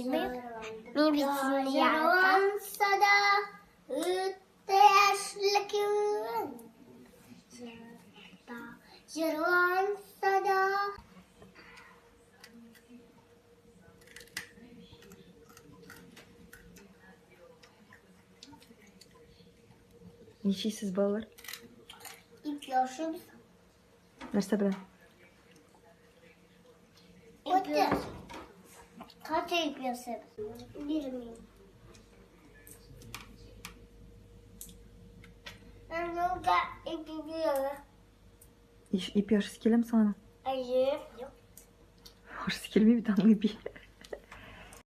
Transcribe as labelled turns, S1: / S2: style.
S1: Димәк, мин бит сине яратам.
S2: Да, үтте яшьлек Җырланса да.
S3: Нишлисез, балалар?
S2: Ипи ашыйбыз.
S3: Нәрсә белән?
S2: Каты. Каты ипи ашыйбыз. Бирмим. Ну-ка, ипи бирә.
S3: Ипи ашыйсы киләме соң аның?
S2: Әйе.
S3: Ашыйсы килми бит аның ипи.